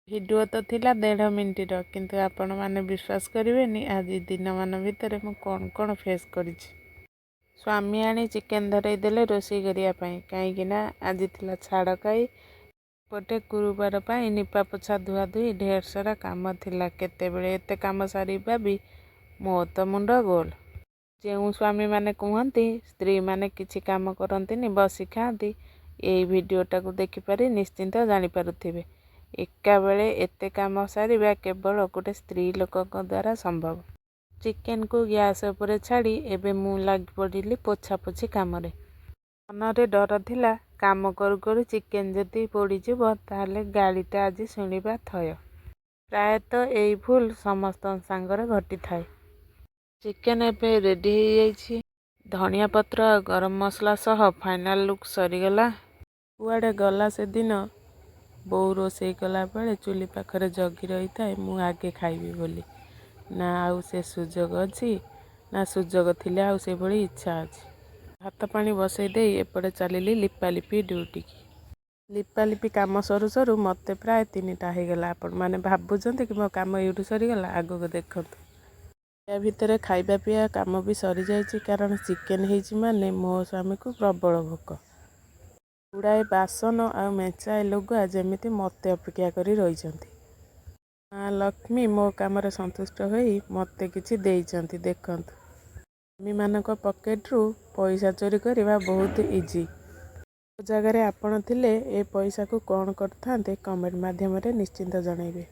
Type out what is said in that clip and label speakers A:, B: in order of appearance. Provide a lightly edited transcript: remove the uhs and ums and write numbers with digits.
A: Video ତ ଥିଲା 1.5 ମିନିଟ୍ର, କିନ୍ତୁ ଆପଣମାନେ ବିଶ୍ୱାସ କରିବେନି ଆଜି ଦିନମାନ ଭିତରେ ମୁଁ କ'ଣ କ'ଣ ଫେସ୍ କରିଛି। ସ୍ୱାମୀ ଆଣି ଚିକେନ୍ ଧରେଇ ଦେଲେ ରୋଷେଇ କରିବା ପାଇଁ, କାହିଁକିନା ଆଜି ଥିଲା ଛାଡ଼ଖାଇ। ଏପଟେ ଗୁରୁବାର ପାଇଁ ନିପା ପୋଛା, ଧୁଆଧୁଇ, ଢେର ସାରା କାମ ଥିଲା। କେତେବେଳେ ଏତେ କାମ ସାରିବି ଭାବି ମୋ ତ ମୁଣ୍ଡ ଗୋଲ। ଯେଉଁ ସ୍ୱାମୀମାନେ କୁହନ୍ତି ସ୍ତ୍ରୀମାନେ କିଛି କାମ କରନ୍ତିନି, ବସି ଖାଆନ୍ତି, ଏଇ ଭିଡ଼ିଓଟାକୁ ଦେଖିପାରି ନିଶ୍ଚିନ୍ତ ଜାଣିପାରୁଥିବେ, ଏକାବେଳେ ଏତେ କାମ ସାରିବା କେବଳ ଗୋଟେ ସ୍ତ୍ରୀ ଲୋକଙ୍କ ଦ୍ୱାରା ସମ୍ଭବ। ଚିକେନକୁ ଗ୍ୟାସ୍ ଉପରେ ଛାଡ଼ି ଏବେ ମୁଁ ଲାଗିପଡ଼ିଲି ପୋଛାପୋଛି କାମରେ। ମନରେ ଡର ଥିଲା, କାମ କରୁ କରୁ ଚିକେନ ଯଦି ପୋଡ଼ିଯିବ, ତାହେଲେ ଗାଳିଟା ଆଜି ଶୁଣିବା ଥୟ। ପ୍ରାୟତଃ ଏଇ ଭୁଲ ସମସ୍ତଙ୍କ ସାଙ୍ଗରେ ଘଟିଥାଏ। ଚିକେନ ଏବେ ରେଡ଼ି ହେଇଯାଇଛି। ଧନିଆ ପତ୍ର ଆଉ ଗରମ ମସଲା ସହ ଫାଇନାଲ୍ ଲୁକ୍ ସରିଗଲା। କୁଆଡ଼େ ଗଲା ସେଦିନ, ବୋଉ ରୋଷେଇ କଲାବେଳେ ଚୁଲି ପାଖରେ ଜଗି ରହିଥାଏ ମୁଁ ଆଗେ ଖାଇବି ବୋଲି। ନା ଆଉ ସେ ସୁଯୋଗ ଅଛି, ନା ସୁଯୋଗ ଥିଲେ ଆଉ ସେଭଳି ଇଚ୍ଛା ଅଛି। ଭାତ ପାଣି ବସେଇ ଦେଇ ଏପଟେ ଚାଲିଲି ଲିପାଲିପି ଡ୍ୟୁଟିକି। ଲିପାଲିପି କାମ ସରୁ ସରୁ ମୋତେ ପ୍ରାୟ 3ଟା ହେଇଗଲା। ଆପଣମାନେ ଭାବୁଛନ୍ତି କି ମୋ କାମ ଏଇଠୁ ସରିଗଲା? ଆଗକୁ ଦେଖନ୍ତୁ। ୟା ଭିତରେ ଖାଇବା ପିଇବା କାମ ବି ସରିଯାଇଛି, କାରଣ ଚିକେନ ହେଇଛି ମାନେ ମୋ ସ୍ୱାମୀକୁ ପ୍ରବଳ ଭୋକ। ଗୁଡ଼ାଏ ବାସନ ଆଉ ମେଞ୍ଚାଏ ଲୁଗା ଯେମିତି ମୋତେ ଅପେକ୍ଷା କରି ରହିଛନ୍ତି। ମା ଲକ୍ଷ୍ମୀ ମୋ କାମରେ ସନ୍ତୁଷ୍ଟ ହୋଇ ମୋତେ କିଛି ଦେଇଛନ୍ତି, ଦେଖନ୍ତୁ। ସ୍ୱାମୀମାନଙ୍କ ପକେଟରୁ ପଇସା ଚୋରି କରିବା ବହୁତ ଇଜି। ମୋ ଜାଗାରେ ଆପଣ ଥିଲେ ଏ ପଇସାକୁ କ'ଣ କରିଥାନ୍ତେ, କମେଣ୍ଟ ମାଧ୍ୟମରେ ନିଶ୍ଚିନ୍ତ ଜଣାଇବେ।